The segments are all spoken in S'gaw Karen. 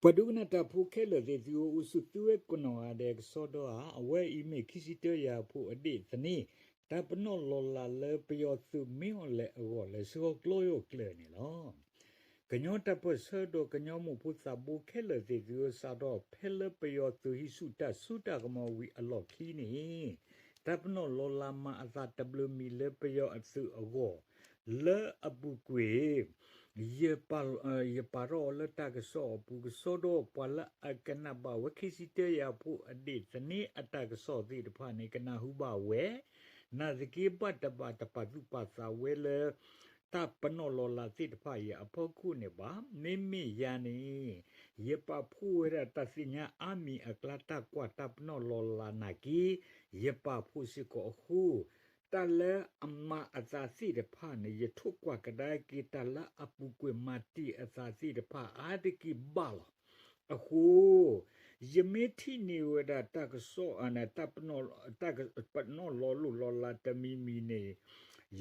ပှၤဒိကနၣ်တၢ်ဖိခဲလၢာ်သ့ၣ် သုအိၣ်ဆူၣ်သုဝဲကိးနီၢ်ဂၤဒဲးကစီဒီဧါ, အဝဲအံၤမ့ၢ်ခံဆံတၢယၤဖိအဒ့ၣ်သန့, တၢ်ပနီၣ်လီၤလးလၢပယီၤသုးမ့ၢ်အီၤလဲၤအဂီၢ်လၢဆှၢကျိယိၣ်ကျၢၢ်န့ၣ်လီၤ. ကညီတၢ်ပၢၢ်ဆၢဒီးကညီမိၢ်ဖိသးဘိခဲလၢာ်သ့ၣ် သုစးထီၣ်ဖဲလၢပယီၤသုးဟံးဆူၣ်တၢ်စိတၢ်ကမီၤဝံၤအလီၢ်ခံန့ၣ်, တၢ်ပနီၣ်လီၤလးမၤအသးတဘျုးမံၤလၢပယီၤအသုးအဂီၢ်, လၢအပူၤကွံာ် ယပာ်ထီၣ်အီၤလၢတၢ်ကစီၣ်အပူၤကစီဒီ, ပှၤလၢအကနၣ်ဘၣ်ဝဲခံဆံတၢယၤဖိအဒ့ၣ်သန့အတၢ်ကစီၣ်သ့ၣ်တဖၣ်န့ၣ် ကနၢ်ဟူဘၣ်ဝဲ, နာ်သက့ဘၣ်တဘၣ်တပာ်သူၣ်ပာ်သးဝဲလၢ တၢ်ပနီၣ်လီၤလးသ့ၣ်တဖၣ်အံၤအဖီခိၣ်န့ၣ်ဘၣ်. မ့မ့ၢ်ယၤန့ၣ် ယပာ်ဖှိၣ်ဝဲဒၣ်တၢ်သ့ၣ်ညါအါမံၤအကျါ တၢ်ကွၢ်တၢ်ပနီၣ်လီၤလးနာ်က့, ယပာ်ဖှိၣ်စ့ၢ်ကီးအဃိ, တၢ်လၢအမၤအသးသ့ၣ်တဖၣ်န့ၣ် ယထိၣ်ကွၢ်ကဒါက့ၤ တၢ်လၢအပူၤကွံာ်မၤတ့ၢ်အသးသ့ၣ်တဖၣ်အါတက့ၢ်ဘၣ်လီၤ. အဃိ ယမ့ၢ်ထံၣ်န့ၢ်ဝဲဒၣ်တၢ်ကစီၣ်, တၢ်ပနီၣ်လီၤလိၢ်လီၤလးတမံၤမံၤန့ၣ်,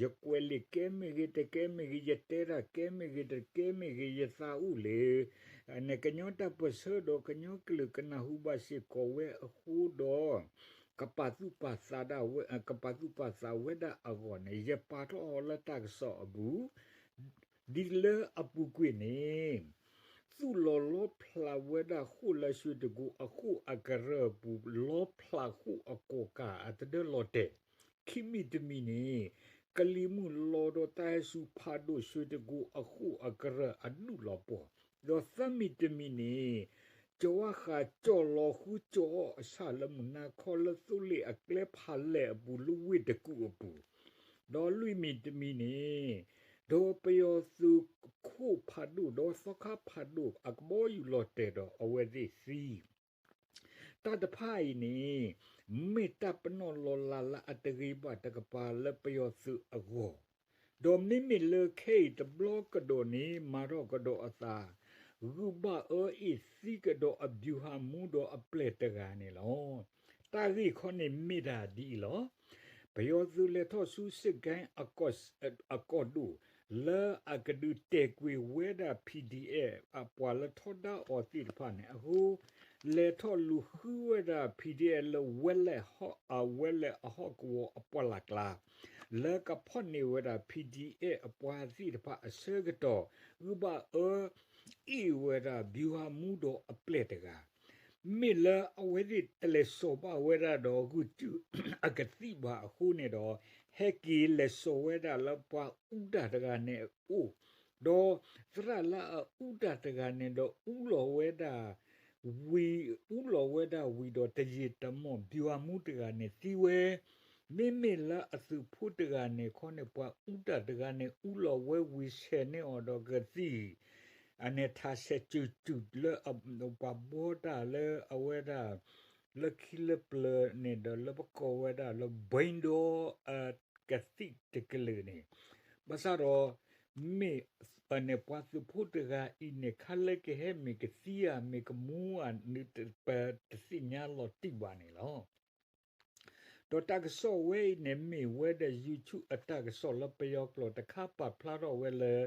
ယကွဲးလံာ်ကဲမ့ၢ်ဂ့ၤ တကဲမ့ၢ်ဂ့ၤ, ယတဲတၢ်ကဲမ့ၢ်ဂ့ၤ တကဲမ့ၢ်ဂ့ၤ, ယသးအိၣ်လၢ ကညီတၢ်ပၢၢ်ဆၢဒီးကညီကလုာ်ကနၢ်ဟူဘၣ်စ့ၢ်ကီးဝဲအဃိဒီး, ကပာ်သူၣ်ပာ်သးဒၣ်ဝဲ, ကပာ်သူၣ်ပာ်သးဝဲဒၣ်အဂီၢ်န့ၣ် ယပာ်ထီၣ်အီၤလၢတၢ်ကစီၣ်အပူၤ ဒ်လၢအပူၤကွံာ်န့ၣ်, သူၣ်လီၤလီဖျးဝဲဒၣ်ဃိၣ်လၢၡွ့တကူအဃိၣ်အကရၢၢ်အပူၤ လီဖျးဃိၣ်အကိးကၢ်အတဒၢလီၤတဲာ်, ခံမံၤတမံၤန့ၣ်, ကလံၤမုၢ်လီၤဒီးတၢ်ဟဲစူၤဖးဒိၣ် ၡွ့တကူအဃိၣ်အကရၢၢ်အဒူၣ်လီၤပှီၢ်, ဒီးသၢမံၤတမံၤန့ၣ်, ကဝါဃးကၠီၣ်လီၤဃုကၠီၣ်အီၣ်အဆၣ်လၢမုၢ်နၤခီလၢသိလ့ၣ်အကျဲဖးလဲၢ်အပူၤ လၢဝ့ၢ်တကူၣ်အပူၤ, ဒီးလွံၢ်မံၤတမံၤန့ၣ်, ဒီးပယီၤသုးခိၣ်ဖးဒိၣ် ဒီးသီခါဖးဒိၣ်အကဘီယူၤလီၤတဲာ်ဒီးအဝဲသ့ၣ်သံ တၢ်တဖၣ်အံၤန့ၣ်, မ့ၢ်တၢ်ပနီၣ်လီၤလးလၢအတဂ့ၤဘၣ်တကပၤလၢပယီၤသုးအဂီၢ်, ဒီးမ့မ့ၢ်လၢခဲအံၤတဘျီကဒီးန့ၣ် မၤထီၣ်ကဒီးအသး, ဂုၢ်ဘၣ်အၢအ့ၣ်သံကဒီးအဗျူဟာမှူးဒီးအပျဲၢ်တဂၤန့ၣ်လီၤ. တၢ်ဂ့ၢ်ခီန့ၣ်မ့ၢ်ဒၣ်ဒ်အံၤလီၤ. ပယီၤသုးလဲၤထီၣ်ဆူစ့ၣ်ကဲအကီၢ်ဒိၣ် လၢအကဒုးတဲာ်ကွံာ်ဝဲဒၣ် PDF အပှၤလၢထီဒါအီၤသ့ၣ်တဖၣ်န့ၣ်အဃိ, လဲၤထီၣ်လူၤဃုဝဲဒၣ် PDF လၢဝဲလဲၣ်အဝဲလဲၣ်အဟီၣ်ကဝီၤအပှၢ်လၢ်ကျါ, လၢကဖီၣ်န့ၢ်ဝဲဒၣ် PDF အပှၤသ့ၣ်တဖၣ်အဆၢကတီၢ်, ဂုၢ်ဘၣ်အၢ အ့ၣ်ဝဲဒၣ် ဗျူဟာမှူး ဒီးအပျဲၢ်တဂၤ မ့ၢ်လၢအဝဲသ့ၣ်တလဲၤစိာ်ဘၣ်ဝဲဒၣ်ဒီးဂုၢ်တုအကသံၣ်ဘၣ်အဃိန့ၣ်ဒီး, ဟဲက့ၤလဲၤစိာ်ဝဲဒၣ်လၢပှၤအူတၢ်တဂၤန့ၣ်အအိၣ်, ဒီးသရၣ်လၢအအူတၢ်တဂၤန့ၣ်ဒီး အူလီၤဝဲဒၣ် ဝံၤ, အူလီၤဝဲဒၣ်ဝံၤဒီးတယံာ်တမီၢ် ဗျူဟာမှူး တဂၤန့ၣ်သံဝဲ, မ့မ့ၢ်လၢအသုးဖိတဂၤန့ၣ်ခီန့ၣ် ပှၤအူတၢ်တဂၤန့ၣ် အူလီၤဝဲဝံၤဆဲးန့ၢ်အီၤဒီးကသံၣ် အန့ၣ်ထးဆဲးစုၣ်စုၣ်လၢ ပှၤဘှီတၢ်လၢအဝဲဒၣ် လၢခံလၢပျၢၤန့ၣ်ဒီး လၢပကိးဝဲဒၣ်လၢ ဘိန်းဒီ ကသံၣ်တကလုာ်န့ၣ်, ဘၣ်ဆၣ်ဒီး မ့ၢ်န့ၣ်ပှၤသုးဖိတဂၤအံၤန့ၣ် ခါလၢကဟဲမ့ၢ်ကသံဧါ မ့ၢ်ကမူဧါန့ၣ် ပတသ့ၣ်ညါလီၤတံၢ်ဘၣ်န့ၣ်လီၤ. ဒီးတၢ်ကစီၣ်ဝဲအံၤန့ၣ် မ့ၢ်ဝဲဒၣ် YouTube အတၢ်ကစီၣ်လၢပယီၤကျိာ်တခါ ပာ်ဖျါထီၣ်ဝဲလၢ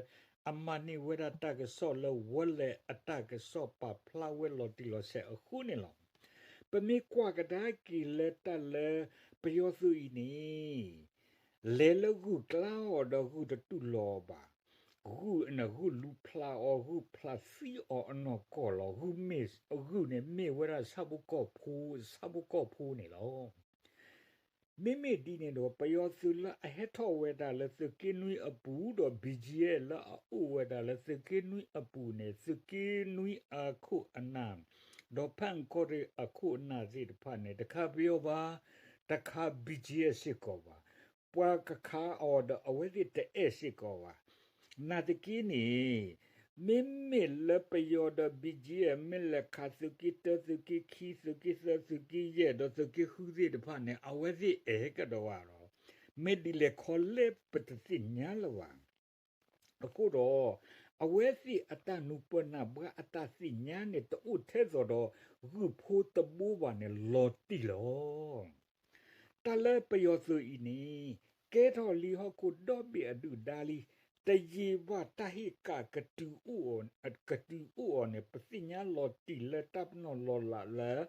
အမၤန့ၢ်ဝဲဒၣ်တၢ်ကစီၣ်လၢ ဝဲလဲၣ်အတၢ်ကစီၣ် ပာ်ဖျါဝဲလီၤတံၢ်လီၤဆဲးအဃိန့ၣ်လီၤ. ပမ့ၢ်ကွၢ်ကဒါက့ၤလၢတၢ်လၢ ပယီၤသုးအံၤန့ၣ် လဲၤလၢဂုၢ်ကျါအီၤဒီးဂုၢ်တတူၢ်လိာ်အီၤဘၣ်. ဂုၢ်န့ၣ် ဂုၢ်လူၤဖျးအီၤ ဂုၢ်ဖျးသံအီၤအနီၢ်ကီၢ်လီၤ. ဂုၢ်မ့ၢ်, ဂုၢ်န့ၣ်မ့ၢ်ဝဲဒၣ်ဆၣ်ဖိကီၢ်ဖိ, ဆၣ်ဖိကီၢ်ဖိန့ၣ်လီၤ. မ့မ့ၢ်ဒ်န့ၣ်ဒီး ပယီၤသုးလၢအဟဲထီၣ်ဝဲဒၣ်လၢသုးက့နွံအပူၤဒီး BGF လၢအအိၣ်ဝဲဒၣ်လၢသုးက့နွံအပူၤန့ၣ် သုးက့နွံအခိၣ်အနၢ် ဒီးဖၣ်အၣ်ကီၢ်ရ့ၣ်အခိၣ်အနၢ်သ့ၣ်တဖၣ်န့ၣ် တခါပယီၤဘၣ်, တခါ BGF စ့ၢ်ကီးဘၣ်. ပှၤကခးအီၤဒီးအဝဲသ့ၣ်တအဲၣ်စ့ၢ်ကီးဘၣ်. နာ်သက့န့ၣ် မ့မ့ၢ်လၢပယီၤဒီး BGF မ့ၢ်လဲၤခးသုးက့တၢ သုးက့ခံ သုးက့သၢ သုးက့ယဲၢ် ဒီးသုးက့ဃုသ့ၣ်တဖၣ်န့ၣ် အဝဲသ့ၣ်အဲၣ်ကဒီးဘၣ်ဒီး မ့ၢ်ဒ်လဲၣ်ခီလဲၣ်ပတသ့ၣ်ညါလၢၤဘၣ်. အဃိဒီး အဝဲသ့ၣ်အတၢ်နၢ်ပၢၢ်နၢ်ဘှါအတၢ်သ့ၣ်ညါန့ၣ် တအိၣ်ထဲသိးဒီး ဂုၢ်ဖိတဘိဘၣ်န့ၣ်လီၤတံၢ်လီၤ. တၢ်လၢပယီၤသုးအံၤန့ၣ် ကဲထီၣ်လံဟီၣ်ခိၣ်ဒီဘ့ၣ်အဒုၣ်ဒါလံ. တယံာ်ဘၣ်တၢ်ဟ့ၣ်ကၣ်ကတုၤအိၣ်အီၤန့ၣ် ပသ့ၣ်ညါလီၤတံၢ်လၢတၢ်ပနီၣ်လီၤလးလၢ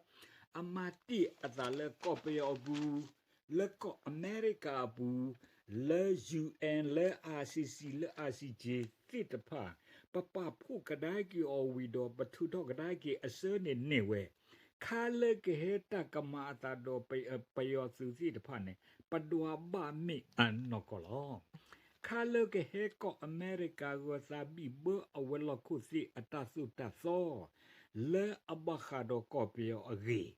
အမၤတ့ၢ်အသးလၢကီၢ်ပယီၤအပူၤ, လၢကီၢ်အမဲရကၤအပူၤ, လၢ ယူဢၣ်အၣ်, လၢ ICC, လၢ ICJ သ့ၣ်တဖၣ်, ပပာ်ဖှိၣ်ကဒါက့ၤအီၤဝံၤဒီး ပထုးထီၣ်ကဒါက့ၤအဆၢန့ၣ်န့ၢ်ဝဲ ခါလၢကဟဲတၢ်ကမၤအသးဒီးပယီၤသုးသ့ၣ်တဖၣ်န့ၣ် ပဒွးဘၣ်မ့ၢ်အနီၢ်ကီၢ်လီၤ. ခါလၢကဟဲကီၢ်အမဲရကၤဂၢၤသးဘံၣ်ဘၢအဝဲၤလီၢ်ခိၣ်သ့ၣ်အတၢ်သိၣ်တၢ်သီ လၢအဘၣ်ဃးဒီးကီၢ်ပယီၤအဂ့ၢ်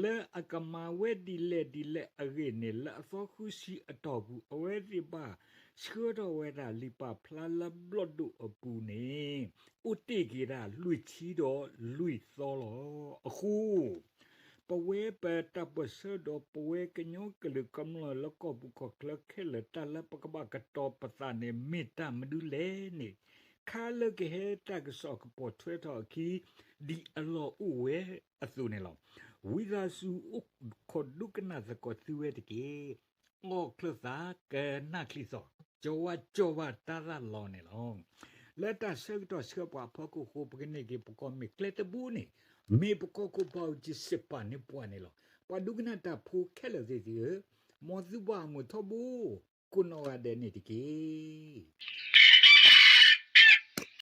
လၢအကမၤဝဲဒ်လဲၣ်ဒ်လဲၣ်အဂ့ၢ်န့ၣ် လၢအသီဃုဆံအတီၢ်ပူၤ အဝဲသ့ၣ်ဘၣ်ဆှၢထီၣ်ဝဲဒၣ်လံာ်ပာ်ဖျါလၢဘျီၣ်ဒိၣ်အပူၤန့ၣ် အိၣ်တ့ၢ်က့ၤဒၣ်လွံၢ်ဆံဒီးလွံၢ်သီလီၤ. အဃိ ပဝဲပတၢ်ပၢၢ်ဆၢဒီးပဝဲကညီကလုာ်ကမျၢၢ်လၢကီၢ်ပူၤကီၢ်ချၢခဲလၢာ် တၢ်လၢပကဘၣ်ကတီၤပသးန့ၣ် မ့ၢ်တၢ်မနုၤလဲၣ်န့ၣ် ခါလၢကဟဲတၢ်ကစီၣ်ကပိာ်ထွဲထီၣ်အခံ ဒ်အလီၢ်အိၣ်ဝဲအသိးန့ၣ်လီၤ. ဝံသးစူၤအိၣ်ခိးဒိကနၣ်သကိးသုဝဲတက့ၢ်. အီၣ်ချၢၣ်သးကနၣ်ချံသီၣ်, ကၠီၤဝါကၠီၤဘၣ်တၢ်သၣ်လီၤန့ၣ်လီၤ. လၢတၢ်ဆၢကတီၢ်ဆှၢပှၤအဖီခိၣ်အဃိ ပကန့ၢ်က့ၤပကီၢ်မ့ၢ်ကျဲတဘိန့ၣ် မ့ၢ်ပကီၢ်ခိၣ်ဘၣ်အူကစ့ၢ်ပာ်န့ၢ်ပှၤန့ၣ်လီၤ. ပှၤဒိကနၣ်တၢ်ဖိခဲလၢာ်သ့ၣ်သုဧၢ, မ်သုဘၣ်အမုာ်ထီဘိ ကိးနီၢ်ဂၤဒဲးန့ၣ်တက့ၢ်.